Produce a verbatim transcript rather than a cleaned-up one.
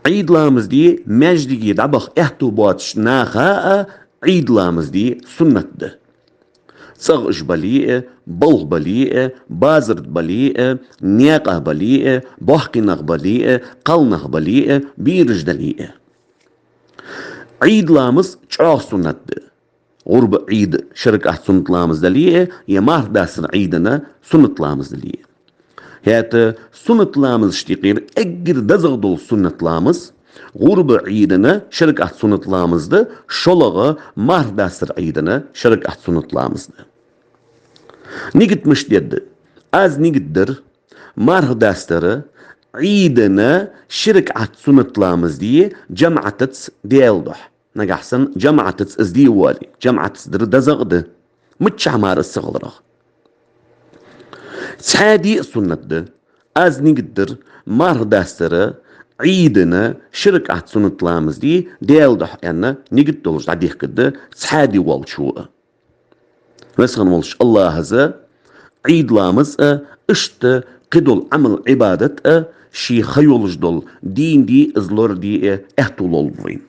Ӏийд ламаз де маьждиге дӀабаха аьттув боацача наха а Ӏийд ламаз де суннат да. ЦӀагӀа уж бале а, балха бале а, базар тӀа бале а, наькъа бале а, боккхий нах бале а, кхалнах бале а, бераш дале а. Ӏийд ламаз чӀоагӀа суннат да. ГӀурба Ӏийда ши ракаӀат суннат ламаз дале а, е марха дастара Ӏийдана суннат ламаз дале а. ХӀаьта суннат ламазашта юкъера эггара дезагӀа дола суннат ламаз гӀурба Ӏийдана ши ракаӀат суннат ламаз да, шоллагӀа марха дастара Ӏийдана ши ракаӀат суннат ламаз да. Нигат мишта дергда? Аз нигат дир марха дастара Ӏийдана ши ракаӀат суннат ламаз де жамаӀатаца Даьла духьа. Нагахьа санна жамаӀатаца из де воале, жамаӀатаца дар дезагӀа да, миччахьа мара из ца хиларах. Цхьаь де а суннат да. Аз нигат дир марха дастара Ӏийдана ши ракаӀат суннат ламаз де Даьла духьа аьнна, нигат долаш дӀадехкаргда цхьаь де волчо а. Веза хинна волча АллахӀа Ӏийд ламаз а, иштта кхыдола Ӏамал-Ӏибадат а ший ха йолаш дола дийна де, из лораде а аьттув лулба вайна.